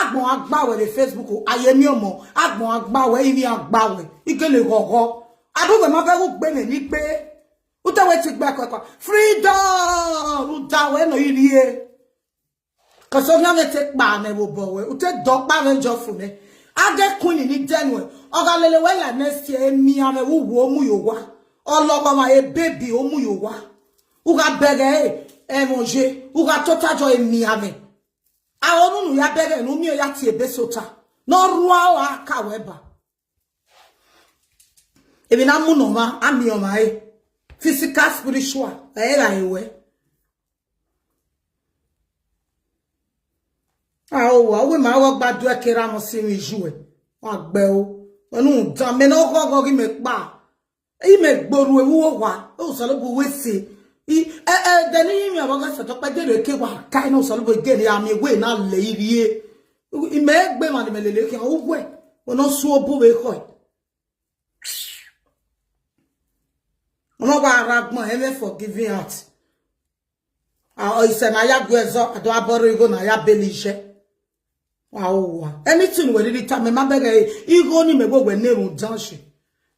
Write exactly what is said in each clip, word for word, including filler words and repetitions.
Agbọn a gba wẹ vbe Facebook, Ayemi ọmọ, agbọn a gba wẹ, ivbi a gba wẹ, igele ghọghọ. Adugbe ma vẹ ugbe mwẹ ni gbe. Utọ wẹ ti gbe ẹkọẹkọ. Freedom, rhunmwuda wẹ nọ i rrie. Kọsọ khian mwẹ te kpa mwẹ vbe obọ wẹ, u te dọ ọkpa mwẹ jọ fo nẹ. A ghe queen ni dẹ nuẹn, ọ gha lele wẹ la next year, emianmwẹ vbe uwu ọ mu ye owa. Ọlọghọmwa e baby ọ mu ye owa. U gha bẹghe ẹre, ẹmwẹ oye, u gha tota jọ emianmwẹ. Aro ne unu ya bẹghe ne u miẹn ya tie ebe sota, ne ọ rua ua ka wẹ ba. Emwi ne a mu ne ọmwa, a miẹn ọmwa ẹre. Physical, spiritual, ẹ i ra re wẹ. A o wa, uwẹ ma ghọ gba duẹ ke ra mọ si emwi iju ẹ. Wa gbe o. Wẹ ne u dan, mẹ ne ọ ghọghọ ghi mẹ kpa. I mẹ gbe orhu vbe uwu owa, Osanobua wẹ sẹ. I, ẹ, ẹ, ẹdẹ ne I rinmwian vbe ọghe Sẹtọkpa, gele ke wa ka ne Osanobua gele a miẹn wẹ na lẹ i rrie. I mẹ gbe emwa ne imẹ lele khian, uwẹ, wẹ ne ọ su obọ vbe ekhọe. Ọmọ wa rre agbọn, ẹmwẹ forgiving heart. A, ọ, isẹ ne a ya gu ẹzọ, a do a bọ rre igho ne a ya bele iye. Wa o wa. Anything wẹ rhirhi ta, mẹ ma bẹghe igho ni mẹ wẹ wẹ ne erhunmwu dan shi.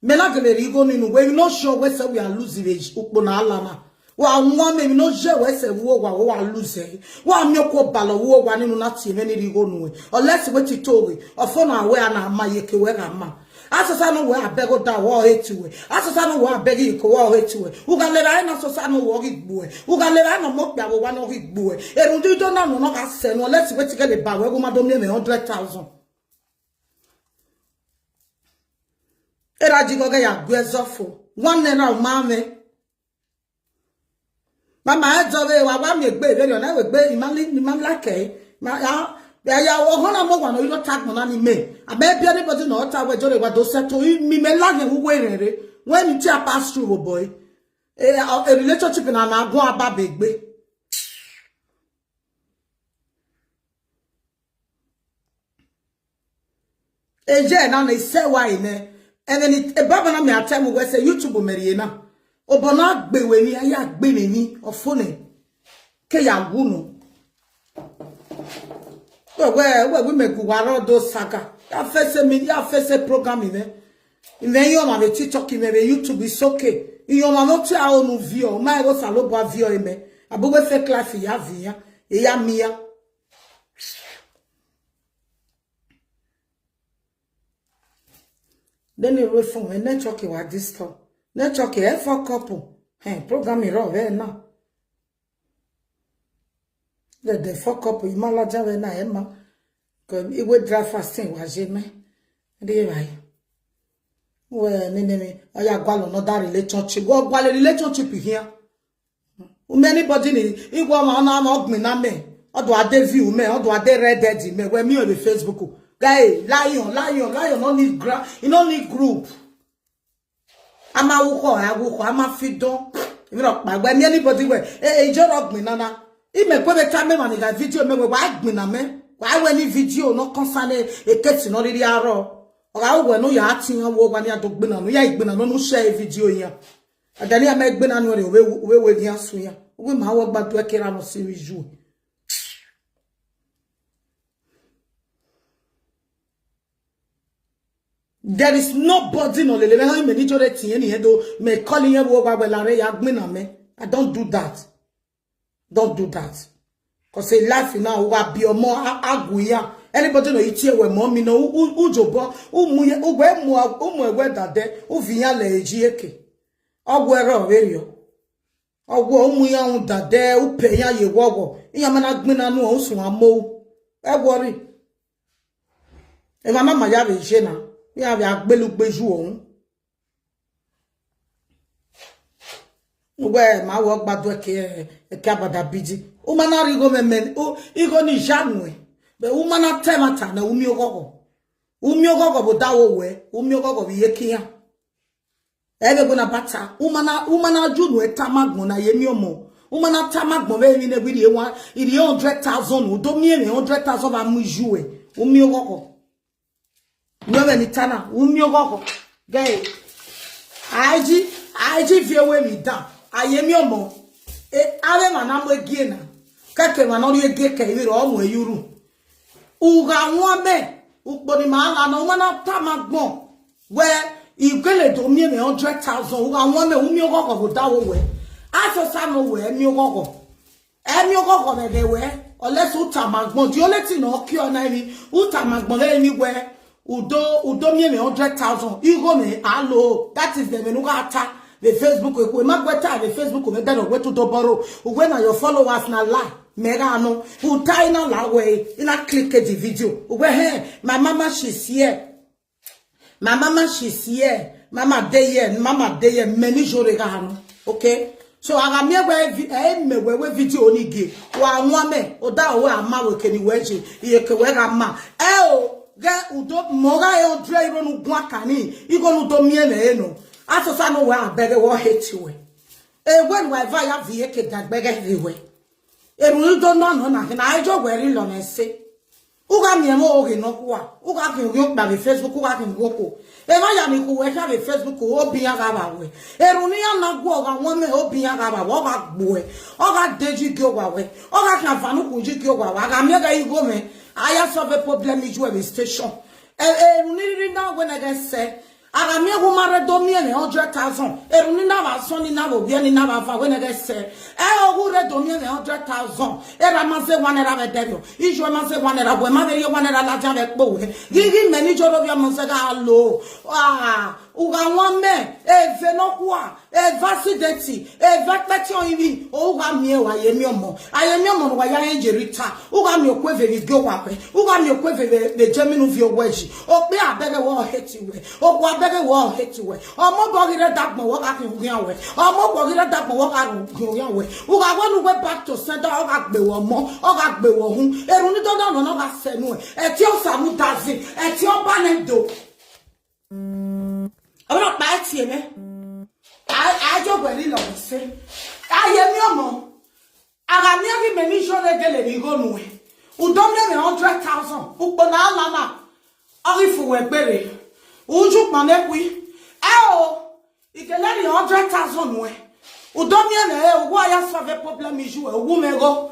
Mẹ na gele rhie igho ni nu wẹ, emwi ne ọ sure wẹ sẹ wẹ a lose vbe ukpo ne a la na. Wa wan mẹ emwi ne ọ ye wẹ sẹ vbe uwu owa, wa lose ẹre. Wa miẹn okuo balọ vbe uwu owa nene u na tie mwẹ ni rhie igho nuẹn. Unless wẹ te to ghe, ọfo na wẹ a na ma iyeke wẹ gha ma. Asọsa ne uwẹ a bẹghe odaro, ọ hate uwẹ. Asọsa ne uwẹ a bẹghe iyeke, ọ hate uwẹ. U gha lele ẹre na, asọsa ne uwẹ ọ ghi gbe uwẹ. U gha lele ẹre na, ọmọ okpia vbe owa ne ọ ghi gbe uwẹ. Erhunmwu ido na nọ ne ọ gha sẹ nuẹn, unless wẹ te ghele ba wẹ, wẹ ma do miẹn mwẹ hundred thousand. Erha ji ghọghọ ya gu ẹzọ fo. One naira u ma mwẹ. Mama, ẹ dọ vbe wa, wa miẹn egbe vberriọ na, wẹ egbe, I ma li, I ma like ẹre. Ma, ya, ya, ya, ọghọ na mu owa ne ọ rhie ọta agbọn na ni mẹ. A mẹ biẹ anybody ne ọ ta wẹ jọre wa do settle, I, mi mẹ la yẹn vbe uwu erhẹn rre. When you tear pass through, oh boy. A, a, a relationship na na guan aba be egbe. Eye na ne isẹ wa re nẹ, ẹmwẹ ni ebaba na mẹ a tell mwẹ wẹ sẹ YouTube mẹ rhie na. Obọ na gbe wẹ emwi, a ya gbe mwẹ emwi, ọ fo nẹ, ke ya wu nọ. Wẹ, wẹ, wẹ, wẹ mẹ gu wa rre do saga. Ya face mi, ya face program mwẹ. Mwẹ iran ọmwa vbe TikTok, mwẹ vbe YouTube, it's okay. Iran ọmwa ne ọ tie aro ne u viọ, ma ẹghẹ Osanobua viọ emẹ. Abu wẹ fake life ya viọ iran, e ya miẹn iran. Deni ru efun, e network wa disturb. Network ẹ fuck up. Hẹn, program rrọọ vbe na. Dẹdẹ fuck up, I ma ladian vbe na, ẹ ma. Kọ iwe drive fast wa ye mẹ. Rhie evbare. Wẹ nene emwi, ọ ya gualọ another relationship. Wẹ ọ gualọ relationship khian. U mẹ anybody ni, igho ọmwa, ọna ọmwa ọ gbinna mẹ, ọ do a de view mẹ, ọ do a de red head mẹ, wẹ miẹn vbe Facebook. Guy, lion, lion, lion no need gra-, e no need group. A ma wu khọ, a wu khọ, a ma fi dọn. Emwi rhọkpa, wẹ miẹn anybody wẹ, e, e, ijọ rọ gbinna na. I mẹ kue vbe tama emwa ni gha video mẹ wẹ, wa gbinna mẹ, wa wẹ ni video ne ọ concern e case ne ọ rhirhi arrọọ. Ọ gha ru wẹ ne u ya tie iran vbe owa ne iran do gbinna, ne u ya gbinna ne u share video iran. Ada ne a ma egbe na nuẹn rre, u vbe, u vbe wẹ ghi iran sunu iran. U vbe ma wẹ ọ gba duẹ ke ra nọ si vbe iju. There is nobody nọ lele mwẹ, ọ mẹ ni jọre tie ni do, mẹ call iran vbe owa wẹ la rre ya gbinna mẹ. I don't do that. Don't do that. Cause a life now, u gha biẹ ọmọ, a, a gu iran. Anybody nọ i tie wẹ mọ mi nọ, u, u, u jobọ, u mu ye, u wẹ mu, u mu ẹwẹ dadẹ, u viọ iran lẹ eji eke. Ọ wẹ rrọọ vberriọ. Ọ wẹ u mu iran ru dadẹ, u pẹ iran ye ghọghọ. Iran ma na gbinna nuẹn, u suẹn amo. Ẹ worry. Emwa na ma ya vbe ye na, iran vbe a gbele ugbeju ọhun. Wẹ ma wẹ ọ gba duẹ ke, ke abada bidi. U ma na rhie igho mẹ, mẹ, u, igho ni ya nuẹn. But u ma na ta ẹmwata nẹ, u miẹn oghọghọ. U miẹn oghọghọ vbe odaro wẹ, u miẹn oghọghọ vbe iyeke iran. Ẹ vbe wẹ na ba ta, u ma na, u ma na ju nuẹn tama agbọn na ye miẹn ọmọ. U ma na tama agbọn vbe emwi ne wẹ i rhie one, i rhie hundred thousand, u do miẹn mwẹ hundred thousand vbe a mu iju ẹ. U miẹn oghọghọ. Nọ vbe ni ta na, u miẹn oghọghọ. Gẹ, a i ji, a i ji viọ ẹvbo emwi dan, a ye miẹn ọmọ. E, avbe emwa na mu egie na, kẹkẹ emwa ne ọ rhie egie kẹ, ivbi rọ mu ẹre ye urhu. U gha wan mẹ, ukpo ni ma la nọ, u ma na tama agbọn wẹ, I gele do miẹn mwẹ hundred thousand, u gha wan mẹ, u miẹn oghọghọ vbe odaro wẹ. Asọsa nọ wẹ, ẹ miẹn oghọghọ. Ẹ miẹn oghọghọ vbe ẹghẹ wẹ, unless u tama agbọn, the only thing ne ọ kiọ na emwi, u tama agbọn vbe emwi wẹ, u do, u do miẹn mwẹ hundred thousand, igho mwẹ a lo, that is the ẹmwẹ ne u gha ta vbe Facebook, eku, ma gu ẹre ta vbe Facebook, vbe ẹdẹ ne ọ wẹ te u do borrow, u wẹ na your followers na la, mẹ gha nọ, u ta I na la wẹ, I na click the video, u wẹ, hẹ, my mama, she's here. My mama, she's here. Mama dey here, mama dey here. Mẹ ni Iyore gha nọ. Okay? So, a gha miẹn wẹ vi-, ẹ i mẹ wẹ wẹ video ni gie. Wa wan mẹ, odaro wẹ a ma wẹ ke ni wẹ je, iye ke wẹ gha ma. Ẹ o, ghẹ u do, mẹ ọ gha re hundred euro ne u guan kan ni, igho ne u do miẹn mwẹ ẹre nọ. Asọsa nọ wẹ a bẹghe wẹ ọ hate wẹ. Ewẹ ne uwa eva ya viọ eke dagbẹghẹ rre wẹ. Erhunmwu do nọ nọ na, na ẹjọ wẹ rhie lọ mwẹ ẹse. U gha miẹn mwẹ oghe nọkhua, u gha khian oghian okpia vbe Facebook, u gha khian oghian okhuo. Emwa ya ni khu wẹ khian vbe Facebook, obi iran gha vba wẹ. Erhunmwu ne iran na guọ gha wan mẹ, obi iran gha vba wẹ, ọ gha gbuẹ, ọ gha de yi gie owa wẹ, ọ gha khian van ukhu yi gie owa wẹ. A gha miẹn ghẹ igho mwẹ, a ya solve problem iju ẹvbe station. Erhunmwu ni rhirhi na wẹ ne ghẹ sẹ. A gha miẹn wẹ u ma rre do miẹn mwẹ hundred thousand, erhunmwu ni na vbe asọn, ni na vbe owiẹ, ni na vbe avan, wẹ ne ghẹ sẹ. Ẹ o, wẹ u rre do miẹn mwẹ hundred thousand, erha ma zẹ wan ne erha vbe ẹdẹrriọ, iye ma zẹ wan ne erha, wẹ ma vbe rhie wan ne erha ladian vbe ẹkpo wẹ. Ghighi mẹ ni Iyore ovbi ọmọ zẹ gha lo. Ah, u gha wan mẹ, eve nọkhua, eve accident, eve ẹkpẹti ọrinmwi, u gha miẹn o, ayemiọmọ. Ayemiọmọ ne uwa ya rẹn ye rre ita, u gha miẹn okuo eve vbe gie owa wẹ, u gha miẹn okuo eve vbe, vbe Germany u viọ owẹ yi. Okpia bẹghe wẹ ọ hate wẹ, okhuo bẹghe wẹ ọ hate wẹ. Ọmọ obọ ghi rre dagbọn wẹ ọ gha khian oghian wẹ, ọmọ obọ ghi rre dagbọn wẹ ọ gha khian oghian wẹ. U gha wẹ ne uwẹ back to sender, ọ gha gbe wẹ ọmọ, ọ gha gbe wẹ ọhun. Erhunmwu ni do nọ nọ ne ọ gha sẹ nuẹn. Ẹtin Osamudazi, ẹtin Ọbanẹdo. Ọmọ ọkpa tie mwẹ. A, a jọ wẹ rhie lọ mwẹ ẹse. Ayemiọmọ. A gha miẹn ghi mẹ ni Iyore gele rhie igho nuẹn. U do miẹn mwẹ hundred thousand. Ukpo ne a la na, ọ ghi fu wẹ gbere. U ju kpọn ne khui. Ẹ o, I gele rhie hundred thousand nuẹn. U do miẹn mwẹ, ẹ, u wa ya solve problem iju ẹ, u wu mwẹ igho.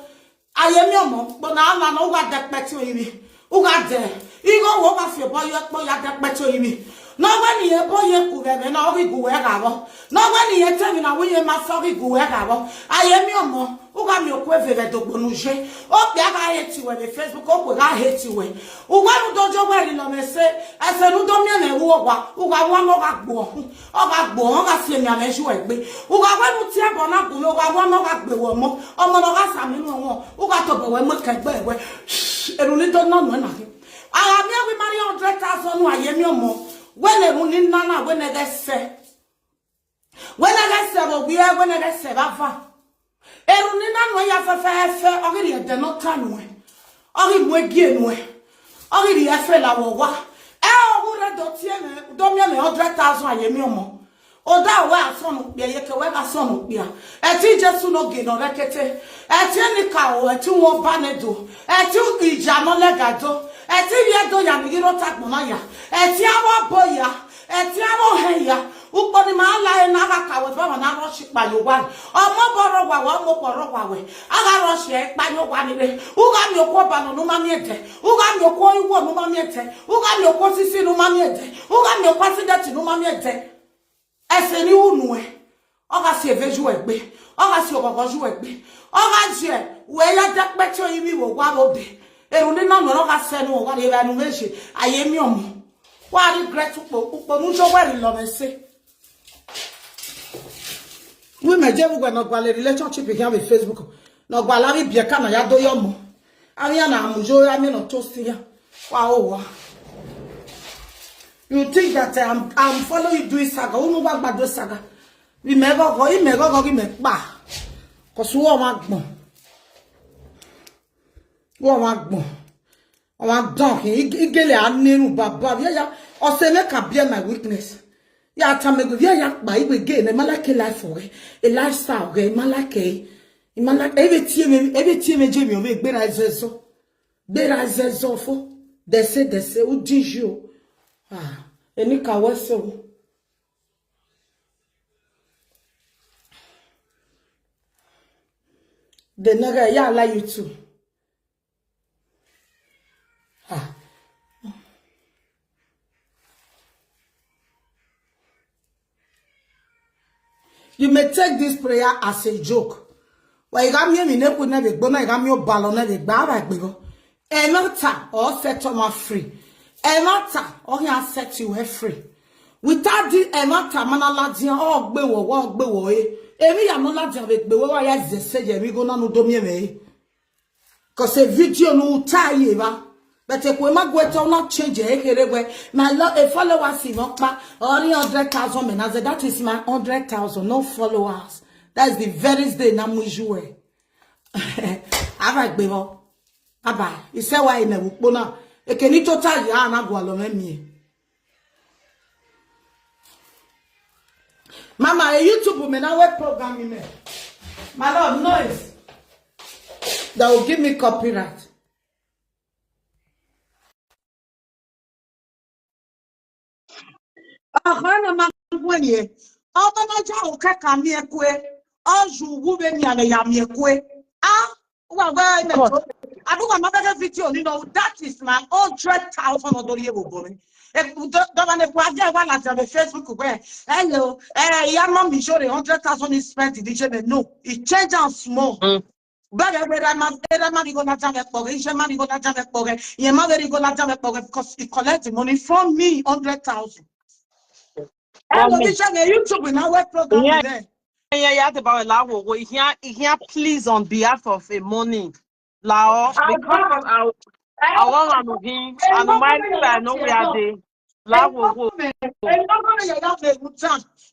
Ayemiọmọ, ukpo ne a la na, u gha dẹ ẹkpẹti orinmwi. U gha dẹ, igho wẹ u gha fi obọ ye ẹkpo ya dẹ ẹkpẹti orinmwi. Ne ọ wẹ ne irẹn bọ ye ku vbe ẹmwẹ na, ọ ghi gu wẹ gha vbọ. Ne ọ wẹ ne irẹn te emwi na wẹ irẹn ma sẹ, ọ ghi gu wẹ gha vbọ. Ayemiọmọ, u gha miẹn okuo eve vbe ẹdogbo ne u ye. Okpia gha hate wẹ vbe Facebook, okhuo gha hate wẹ. Uwẹ ne u do jọ wẹ rhie lọ mwẹ ẹse, ẹse ne u do miẹn mwẹ ru owa, u gha wan mẹ ọ gha gbuọ ọhun, ọ gha gbuọ ọhọn, ọ gha si emianmwẹ yu ẹgbe. U gha wẹ ne u tie ẹbọ na gu mwẹ, u gha wan mẹ ọ gha gbe wẹ ọmọ, ọmọ ne ọ gha sa mwẹ inu ẹmwẹ, u gha tobọ wẹ mu ẹkẹn gbe wẹ. Erhunmwu ni do nọ nuẹn na khin. A gha miẹn wẹ I ma rhie hundred thousand nuẹn, ayemiọmọ, wẹ ne erhunmwu ni na na, wẹ ne ghẹ sẹ. Wẹ ne ghẹ sẹ vbe owiẹ, wẹ ne ghẹ sẹ vbe avan. Erhunmwu ni na nuẹn ya fẹfẹfẹ, ọ ghi rhie ẹdẹ ne ọ ta nuẹn, ọ ghi mu egie nuẹn, ọ ghi rhie ẹfe la vbe owa. Ẹ o, wẹ u rre do tie mwẹ, do miẹn mwẹ hundred thousand, ayemiọmọ. Odaro wẹ a sọnnọ okpia, iye ke wẹ gha sọnnọ okpia. Ẹtin Jesu ne ogie ne ọ rre ẹkete, ẹtin enikaro, ẹtin uwu Ọbanẹdo, ẹtin iya ne ọ lẹga do, ẹtin ivbi Ẹdo ya ni ghi rre ota agbọn na ya, ẹtin avbe ọbo ya, ẹtin avbe ohẹn ya. Ukpo ni ma la ẹre na gha ka wẹ ba ọmwa na rhọshẹ ikpa ye owa. Ọmọ obọ rre owa wẹ, ọmọ okhuo rre owa wẹ, a gha rhọshẹ ikpa ye owa ni rre. U gha miẹn okuo ọba nọ ne u ma miẹn ẹdẹ, u gha miẹn okuo iwuo ne u ma miẹn ẹdẹ, u gha miẹn okuo osisi ne u ma miẹn ẹdẹ, u gha miẹn okuo accident ne u ma miẹn ẹdẹ. Ẹse ne I ru nuẹn, ọ gha si eve yu ẹgbe, ọ gha si oghọghọ yu ẹgbe, ọ gha ye wẹ ya dẹ ẹkpẹti orinmwi vbe owa vbe odẹ. Erhunmwu ni na nuẹn, ọ gha sẹ nuẹn, ọ gha rhie evbare ne u vbe ye, ayemiọmọ. Wa regret ukpo, ukpo ne u jọ wẹ rhie lọ mwẹ ẹse. Wẹ imẹ je vbe uwẹ ne ọ gualọ relationship khian vbe Facebook, ne ọ gualọ avbe ibiẹka na ya do ye ọmọ. Avbe iran na mu yo, amẹ ne ọ toast iran. Wa ho owa. You think that I'm, I'm following you doing saga? Unu wa gba do saga. Vbe imẹ ghọghọ, imẹ ghọghọ ghi mẹ kpa. 'Cause uwẹ ọmwa agbọn. Uwẹ ọmwa agbọn. Ọmwa dọn khin, I, I gele a na erhunmwu baba. Vbe ya, ọ sẹ mwẹ ka bear my witness. Ya tama egbe, vbe ya kpa, I wẹ gele nẹ, I ma like life ọghẹ, e lifestyle ọghẹ, I ma like ẹre. I ma like, e vbe tie mwẹ, e vbe tie mwẹ je emwi ọ vbe gberra zẹzọ. Gberra zẹzọ fo. Dẹse, dẹse, u din yi o. Ah, enikaro ẹse o. De nẹghẹ ya la YouTube. Ah. You may take this prayer as a joke. Wa I gha miẹn emwi ne khui nẹ vbe egbe na, I gha miẹn obalọ nẹ vbe egbe, avbe egbe vbọ. Ẹmwata ọ set ọmwa free. Ẹmwata ọ khian set you free. Without the ẹmwata ma na ladian, ọ gbe wọ, ọ gbe wọ re. Emwi ya nọ ladian vbe egbe wẹ wa ya zẹ ẹse ye emwi igho na ne u do miẹn mwẹ re. Cause a video ne u ta ye evba. But ekhue ma gu ẹre te, u na change ẹre kherhe wẹ, my lo-, a followers mwẹ ọkpa, ọ rhie hundred thousand mẹ na zẹ, that is my hundred thousand, no followers. That is the very day na mu iye ruẹ. Avbe egbe vbọ. Baba, isẹ wa ne vbe ukpo na. Eke ne I tota ye, a na gualọ mwẹ miẹn. Mama, a YouTube mẹ na wẹ program mẹ. My love, noise. That will give me copyright. Ọkhan na ma gu ẹre. Ọmọ na ya okẹka miẹn kue. Ọ yu uwu vbene iran ya miẹn kue. A, uwa wẹ mẹ to. Cut. Adu wa ma vbe video ni nọ, that is my hundred thousand ọ do rhie vbe obọ mwẹ. E, dọ-, dọmọ ne wa dia wa ladian vbe Facebook wẹ, hello, eh, ya ma mi show the hundred thousand he spent in the gym. No, he change am small. Mm. But eh, whether ma, whether ma ni go na jam ekpo ghe, ije ma ni go na jam ekpo ghe, iye ma vbe ni go na jam ekpo ghe, because he collect the money from me, hundred thousand. Hello, for me. This channel, YouTube, now web program. Yeah, there. Yeah, yeah, the boy la wo wo. He can't, he can't please on behalf of a money. Lao, because of our, our one and him, and my people, I know we are there. La wo wo.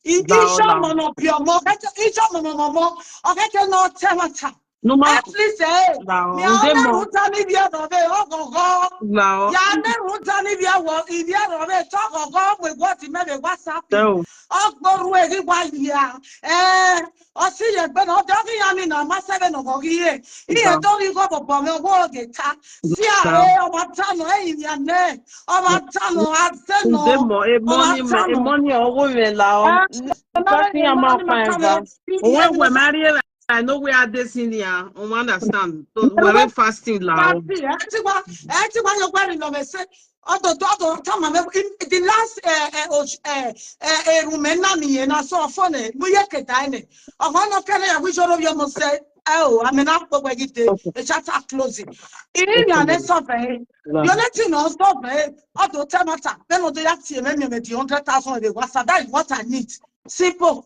Isha mono piomo, isha mono momo, okeke no temata. Numa. At least, eh, mi a rhunmwuda ni vbiẹ rrọvbe ọghọghọ. Lao. Ya ne rhunmwuda ni vbiẹ wọ, ivbiẹ rrọvbe te ọghọghọ mu eguọti mẹ vbe WhatsApp. Ọ gbe orhu eghi wa yia. Eh, ọ si ye egbe na, ọ dẹ ọghe iran ni na ma sẹ vbene ọ ghi re. Iran do ghi gho vbe obọ mwẹ, ọ wo ghe ta. Si a re, ọ ma ta nọ, ẹ i via nẹ. Ọ ma ta nọ, a zẹ nọ. Nde mọ, emọ ni mẹ, emọ ni ọ wo mwẹ lao. Because iran ma kpa ẹga. Owẹ wẹ ma rhie ra, I know where I dey sin ya. You understand? So, we're fasting lao. Fasting, ẹ ti wa, ẹ ti wa yo gbe rin nọ mẹ sẹ. Ọdọ, ọdọ, tama mẹ, in the last, eh, eh, oh, eh, eh, eh, room na ni yẹn na so fo nẹ, mu ye ke da nẹ. Ọmọ nọ kẹrẹ ya wi joro yo mo sẹ, eh, oh, I mean, I go where you dey. Okay. The chapter closing. Ini ni ane so ve. Yo le ti no so ve. Ọdọ temata, me no do ya ti me me the hundred thousand de WhatsApp. That is what I need. Simple.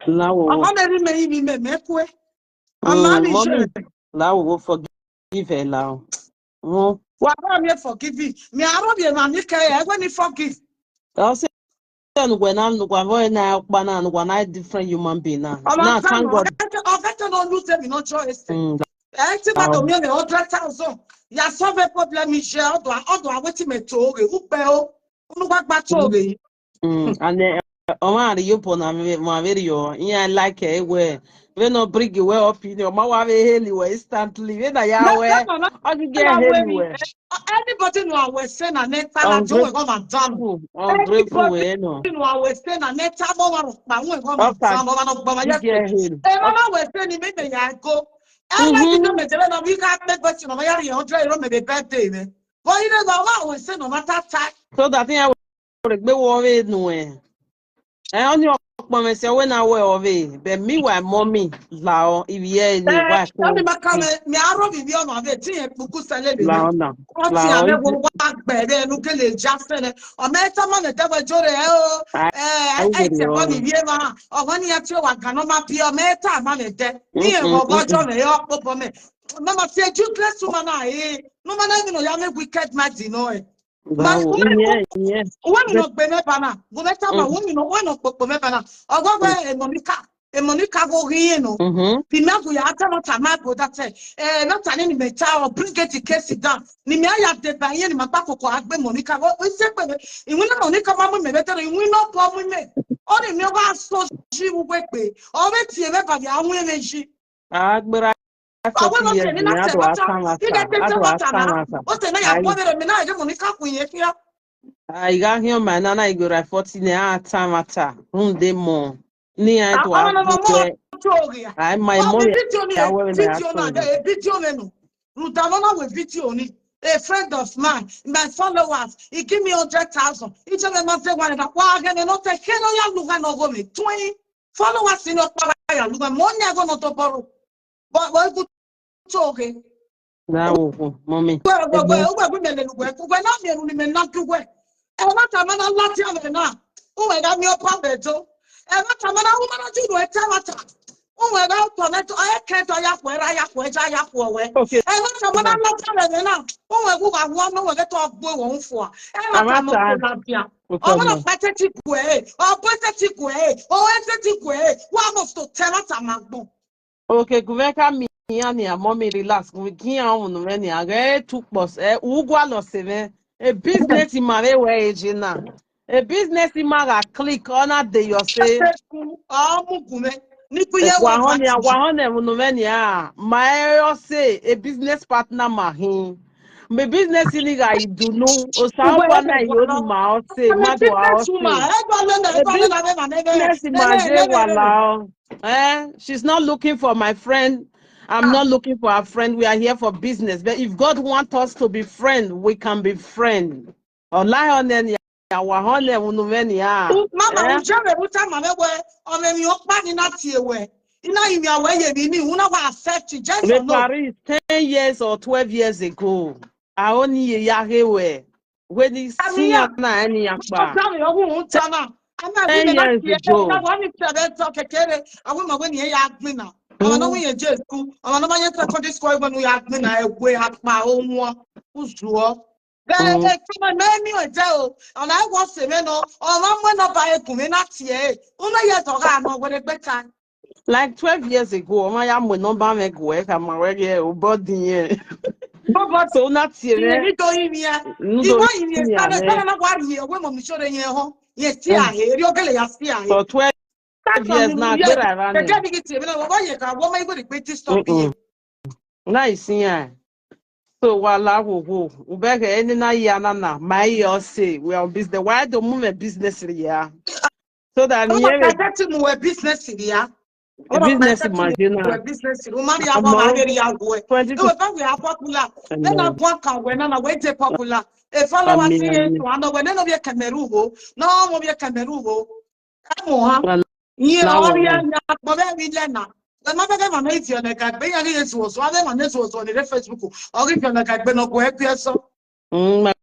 Lao. Ọmọ mi ri me yi mi me me kue. Ọmọ mi je. Lao, forgive her lao. Mm. Wa ba mi forgive. Mi aro bi ma mi ke e we ni forgive. I say, then when I'm, when I, when I, when I different human being now. Now, thank God. Ọkẹkẹ no lose mi no choice. Mm. Ẹ ti ba do mi hundred thousand. Ya solve problem mi je, ọdọ, ọdọ a wetin me to ghe, u pe o. Unu gba gba to ghe. Mm, and eh, ọmwa rhie obọ na vbe, ma vbe rriọ, iran like ẹ wẹ, vbene ọ bring wẹ opinion, ma wa vbe heli wẹ instantly, vbene a ya wẹ, ọ ghi ghe heli wẹ. Anybody no a wẹ sẹ na ne ta na jo wẹ gọ ma dan. Ungrateful, ungrateful wẹ nọ. Anybody no a wẹ sẹ na ne ta mo wa ro pa wẹ gọ ma dan, mo wa no gba ma ya. Emọ na wẹ sẹ ni me me ya go. Ẹ na ti do me jẹ na, we gha kpe question, ma ya rhie hundred euro me vbe birthday mwẹ. But you know, wa wẹ sẹ no matter time. So that thing I would be wo ve nu e. Ẹ, ọni ọkpọ mwẹ sẹ wẹ na wẹ ọ ve, but meanwhile, mommy, lao, ivbiẹ ni, wa ko. Ọni ma ka mwẹ, mi aro vbe ivbiẹ ọmwa vbe, ti yẹn kpuku sẹlẹ vbe. Lao na. Ọti amẹ wo wa gbẹ vbe ẹnu kele ja sẹnẹ. Ọmọ ẹta ma mẹ dẹ wẹ jore ẹ o. Ẹ, ẹ, ẹ, ti ẹkọ ni vbiẹ ma. Ọmọ ni ya ti wa gan nọ ma bi ọmọ ẹta ma mẹ dẹ. Ni ẹmwẹ ọgọjọ mẹ, ọkpọkpọ mẹ. Mama, fi useless woman na, eh. No man, I know you make wicked mind, you know, eh. Uwe mi no gbe mẹ ba na, gu mẹ tama, uwe mi no, uwe no kpokpo mẹ ba na. Ọgọ gbe, eh, Monica, eh, Monica go ghi yen no. Bi mẹ gu ya ta no ta ma go that, eh, no ta ni mẹ ta, or bring it the case down. Ni mẹ ya de ba yen ni ma gba koko a gbe Monica. Go, we se pe, iwin na Monica ma mu mẹ better, iwin no po mu mẹ. O ni mi wa so ji wu gbe pe. O be tie mẹ ba ya wu mẹ ji. Agbera forty years ni a do a tan vbe ata, a do a tan vbe ata. Ai, I gha khian ma na na igbe ra forty ne a tan vbe ata. Rhunmwuda emọ ne iran do a gbe. Ai, ma emọ ya wẹ vbe na ya so. Video na, eh, video mwẹ nọ. Rhunmwuda ne ọ na wẹ video ni. a friend of mine, my followers, he give me hundred thousand. Iye mwẹ ma zẹ wa na, wa ghe ne nọ te khe ne ọ ya lugha ne ọghomwẹ tuẹn. Followers ni ọkpa gha ya lugha, mẹ ọnii ẹghẹ ne ọ tobọ ro. But wẹ gu to ghe. Na wo wo, mommy. Wẹ, wẹ, wẹ, wẹ, wẹ, mẹ lele uwẹ, wẹ na miẹn unu ni mẹ na gie uwẹ. Ẹmwata ma na ladian mwẹ na, uwẹ gha miẹn ọba mwẹ do. Ẹmwata ma na ru ma na ju unu ẹta ẹmwata. Uwẹ gha tọ nẹ, ẹ kẹ tọ ya khuẹ, ra ya khuẹ, ja ya khuẹ wẹ. Okay. Ẹmwata ma na ladian mwẹ na, uwẹ gu gha wu ọnọ, uwẹ ghe tọ gbe wẹ ufua. Ẹmwata ma Amata. ko ladian. Okay, Ọmọ na ma. pa tẹti gue, ọ bọ tẹti gue, ọ tẹti gue, wa must to tell us amagbọn. Okay, gu mwẹ ka miẹn iran nia, mommy, relax. Gu mwẹ gie iran unu mwẹ nia, ghẹ tu kpọs, eh, u gualọ sẹ mwẹ. A business ma vbe wẹ eje na. A business ma gha click, ọ na de yọ sẹ. Ọ mu gu mwẹ. Ni ku ye Wa wa họn nia, party. wa họn nẹ unu mwẹ nia. Ma ẹ ọ sẹ, a business partner ma hin. My business ni gha idunu, Osanobua na yo ni ma ọ sẹ, ma do a ọ sẹ. Business ma je wa la ọ. Eh, she's not looking for my friend. I'm not looking for a friend. We are here for business. But if God wants us to be friends, we can be friends. Ọ la họn nẹ nia, wa họn nẹ unu mwẹ nia. Mama, Eh? u jẹ vbe vbuta ma mwẹ wẹ, ọ mwẹ emwi ọkpa ni na tie wẹ. I na rinmwian wẹ ye emwi ni, u na wa accept it, yes or no? Paris, ten years or twelve years ago. A ho ni ye ya ghe wẹ. Wẹ ni Ami sian ya. na ẹni ya kpa. Ọjọ́ mi ọwọ́ òun ta náà. A máa wí Ten mi láti years ẹgbẹ́ ago. Ìyá wa ní ìfẹ́ rẹ̀ tọ́ kékeré. Àwọn ọmọ wẹ́n nìyẹn ya gbìn náà. Àwọn náà Mm. wọ́n yẹn jẹ́ school. Àwọn náà máa yẹn secondary school ẹgbẹ́ nu ya gbìn náà. Ẹ̀wẹ̀ apá ohun wọn. Ó zù ọ́. Bẹ́ẹ̀ Mm. ẹ tí mo mẹ́ mi ò jẹ́ o. Ọ̀nà ẹ̀wọ̀n sì mí nù. Ọ̀nà mú ẹ̀nà ba ẹkùn mi láti ẹ̀. Ó mẹ́ yẹ tọ́ka àmọ́ wẹ́rẹ́ gbé ta. Like twelve years ago, ọmọ ya mu nọmba mwẹ guẹ, ka ma wẹ ghe obọ din yẹn. Bọbọ So na tie ìyẹn mwẹ, ní tó yín ni ẹ. N do Ìwọ yìí ni ẹ ni sáré ame. sáré náà wá rí ẹ, ọwọ́ mọ̀ mi ṣó rẹ yẹn hàn. Yẹn sí Mm. àhẹ, eré ọgẹ́lẹ̀ yà sí àhẹ. For twelve That's years on now, you. gbéra ra That's ni. Get me get me. What what you got? What am I going to this stop here? Mm-mm. Na isi yan. So wa la wo wo. Ubẹghẹ eni na ya na na. My your say we are business. Why do mu me business ya? So that Ọmọ ni ere kẹtẹ tí mo wẹ business ri ya. Ọmọ business kẹtẹ tí mo imagine wẹ business ri. O ma ri àwọn Àmọ́ àgbèrè ya wẹ. twenty Ẹ wẹ bá wẹ a popular. Then I Ẹ̀mọ́. Work and wẹ na na wẹ dey popular. A follower Àmì see àmì. it to another wẹ none of your Cameroon ho. No, mo be Cameroon ho. Ẹ mọ̀ ha. Wà Yẹn láwọ̀ ọrí wọn. Ẹ̀yà àgbọ̀ bẹ́ẹ̀ rí lẹ́nà. Ẹ má bẹ́ẹ̀ kẹ́ màmá ìfì ọ̀nà ẹ̀ka gbé yẹn rí èso ọ̀sọ́. Abẹ́ màmá èso ọ̀sọ́ ní rẹ́ Facebook. Ọ̀rí ìfì ọ̀nà ẹ̀ka gbé náà kò ẹ gbé ẹ sọ. Mm, my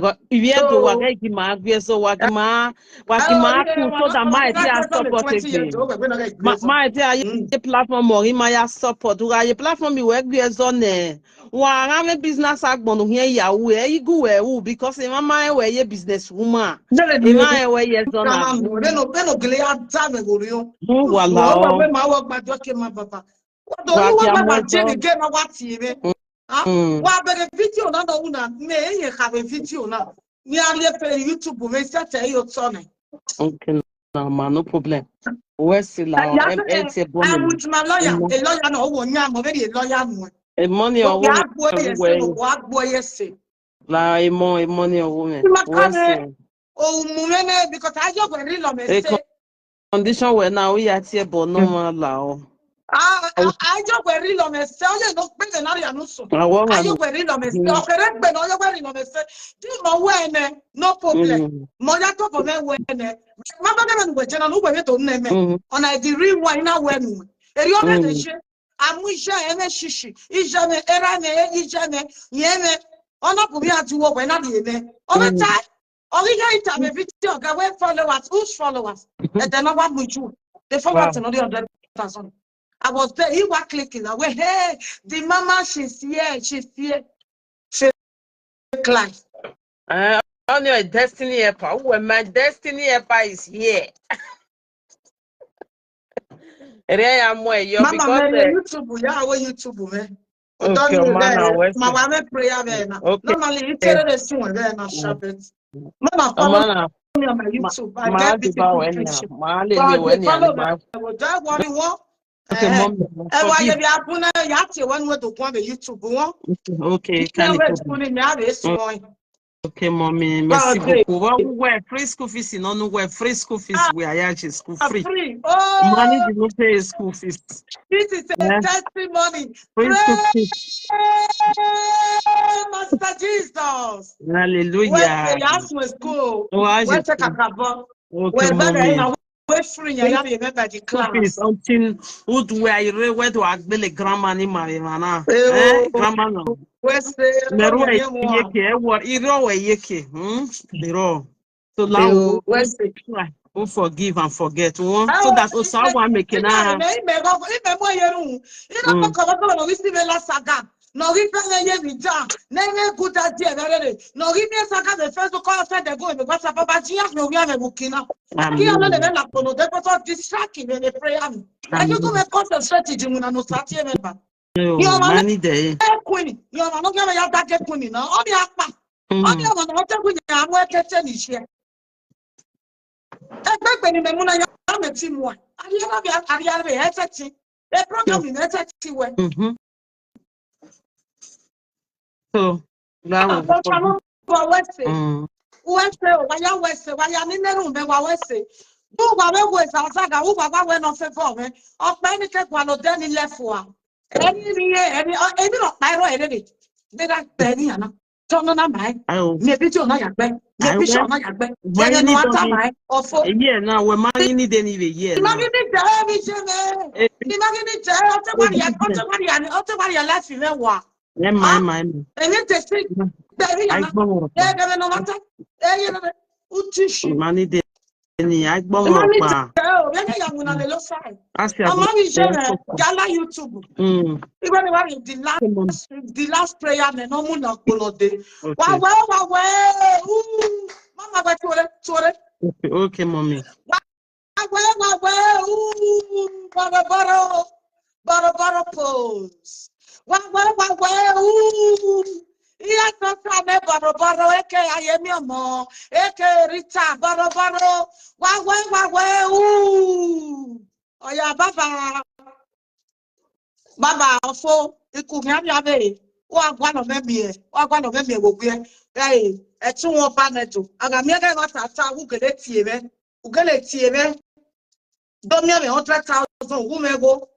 God. If you do work, So, I give my agri, so work my work ẹ my ọrí ẹ two, wà so that my lọ́kọ̀ọ́ idea láti ẹ̀sọ́ support twenty years again. Old, ẹ̀gbẹ́ náà ẹ̀ My gbé ẹ̀sọ́. my idea Mm. ye platform or in my support. Who are ye platform you work with on there? Wa gha mwẹ business agbọn nu hiẹn ya ru ẹ, I gu wẹ ru, because emwa ma rẹn wẹ ye business woman. Dere ni Emwa rẹn wẹ ye zọ na Kama ru. mu, beno beno gele ya da vbe gho rio. Mu wa Usu la ọwa ọ. Wẹ ma wọ gbadọ ke ma baba. Wa do Wa ru wa kia ma mọ ma je zọ. ni ge ma wa tie vbe. Ah, Mm. wa bere video na no una me ye kha vbe video na. Ni a rie pe YouTube me se te yo tọ ne. Okay, no, ma, no problem. Wẹ si la ọ, Ya em, se em ti ẹ bọ I'm mi. with my lawyer. Mo A lawyer na wo nya mo very a lawyer nu. E money But ọwọ ya mi gbo ye se, wẹ. But wa gbo ye se. La e mo, e money ọwọ mi. Ma Wẹ ka si. me o mu me ne because I just were real on me E say. Condition wẹ na, u ya tie bọ no Mm. ma la ọ. Ah, I just were real on me say. Oye no pe me na ri anu so. Awọ I ma just no. were real on me say. Mm. Okere gbe no, oye were real on me say. Di mo we ne, no problem. Mm. Mo ya to for me we ne. Ma ba me we je na, no we me to ne me. Mm. Ona di real one na we nu. Eri o me de Mm. je. Amu ije eme shishi, ije eme, era eme, ije eme, ye eme. Ọna bu mi adu wo wẹ na ri eme. Ọna Mm. ta, ọghi ya ita me video ga we followers, whose followers? Mm-hmm. Ẹdẹ na wa mu ju. The followers Wow. no dey hundred thousand. I was there, he was clicking away. Hey, the mama, she's here, she's here. Fake life. Uh, on your destiny helper. Who am I? Destiny helper is here. Ere ya mu ẹyọ Mama because me eh, YouTube, ya wo YouTube me. Okay, Don't you man, I there? will Ma see. wa me prayer there na. Okay. Normally, you tell the soon there na Mm. Shabbat. Mama, Oh, follow man, me on my ma YouTube. I ma get di ba beautiful we ni picture. ma le But ni we they ni follow ani me. ma. Well, that one you want. Okay, Eh, mom, eh, wa ye forgive. bi abuna ya tie one way to go on the YouTube one. Okay, okay, You can can't wait go. for me. I have this Mm. one. Okay, mommy, merci beaucoup. Well, we were free school fees, you know, no, we're free school fees. Ah, we are actually school free. Free. Oh, money did not pay school fees. This is a, eh, testimony. Free school fees. Praise Master Jesus. Hallelujah. Where they ask me school. Oh, I where just take a cover. Okay, where mommy. Where free, ya, ya remember the class. Something would wear ire where do agbele grandma ni ma ma na. Eh, grandma no. Where say, mẹrẹ ẹ ye ke, ẹ wọ irọ ẹ ye ke. Hmm? Irọ. So now we try. We forgive and forget. Hmm? So that Osa wa make it now. Me, me, me, me, me, me, you know, you know, come on, we see the last saga. Ne ọ ghi fẹmwẹ ye vbe idan, ne ẹ i mwẹ good idea vbe rere, ne ọ ghi miẹn saga vbe Facebook, ọ fẹ dẹ go vbe WhatsApp, ọ ba ji iran khian ovbi amwẹ vbe ukina. Amen. Iran nọ lele lakpo ne odẹ, but ọ distract vbe vbe prayer ni. Ẹ ghi gu mwẹ concentrate di iwinna ne Osa tie mwẹ ba. Amen. Iran ọmwa ma ne need ẹ. Queen, iran ọmwa ne ọ khian vbe ya daghe queen na, ọ miẹn akpa. Mm. Ọ miẹn ọmwa ne ọ te gu iran mu ẹkẹtẹ ni iṣẹ. Ẹgbẹgbẹ ne imẹ mu na ya, mẹ ti muẹn. Arriaria vbe, arriaria vbe ẹtẹtin. E program ni ẹtẹtin wẹ. Mhm. So, that was the problem. Wa wẹ sẹ. Mm. Wẹ sẹ, wa ya wẹ sẹ, wa ya ni nẹrhẹ mẹ wa wẹ sẹ. Du wa vbe wẹ zazaga, u wa wa wẹ nọ fẹ vọ mwẹ. Ọkpa ni ke gualọ odẹ ni lẹ fua. Ẹni ni ye, ẹni, ọ, ẹni rọ kpa ẹrọ ẹre re. Vbe gha gbe ẹni ana. Tọ nọ na ma ẹ. Ayo. Mẹ video na ya gbe. Mẹ picture na ya gbe. Mẹ ne wa ta ma ẹ. Ọfo. Eyi ẹ na, wẹ ma ghi ni de ni vbe eyi ẹ na. Ima ghi ni de vbe iye mwẹ. Eh, ima ghi ni de, ọ te wa ria, ọ te wa ria, ọ te wa ria life mwẹ wa. Ẹ ma, ẹ ma, ẹ ma. Ẹni te si. Bẹri ya na. Ai gbọmọ. Ẹ bẹbẹ nọ ma ta. Ẹ ye bẹbẹ. U ti shi. Ima ni de ni, ai gbọmọ kpa. Vbene ya winna lele Osa. Asia. Ama mi je me, gala YouTube. Mm. Even when the last, the last prayer, me no mu na kpolo de. Okay. Wa we, wa we, ooh. Mama, we tore, tore. Okay, okay, mommy. Wa we, wa we, ooh, boro boro, boro boro pose. Wa we, wa we, ooh. Iya sọsa mẹ bọrọbọrọ, eke Ayemi ọmọ, eke Rita bọrọbọrọ, wa wẹ, wa wẹ, uu. Ọya baba, baba ọfo, ikughian vbe avbe, u gha gualọ mwẹ miẹn, u gha gualọ mwẹ miẹn vbe owiẹ, ẹ, ẹtin wọn ba nẹ do, a gha miẹn ẹghẹ ne ọ ta ta, u gele tie mwẹ, u gele tie mwẹ. Do miẹn mwẹ hundred thousand, wu mwẹ gho.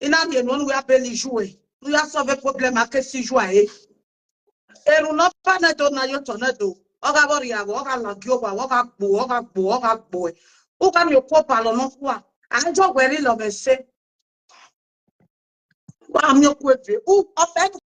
I na rhie enu ne uwẹ a bele iyuẹ, ne u ya solve problem a ke si iyuẹ ẹre. Erhunmwu ne ọ ba nẹ do na ye otọ nẹ do. Ọ gha vbe rhie vbe, ọ gha ladian owa, ọ gha gbo, ọ gha gbo, ọ gha gbo. U gha miẹn okuo palọ ne ọ kua. A i jọ wẹ rhie lọ mwẹ ẹse. Wa miẹn okuo eve. U, ọ fẹ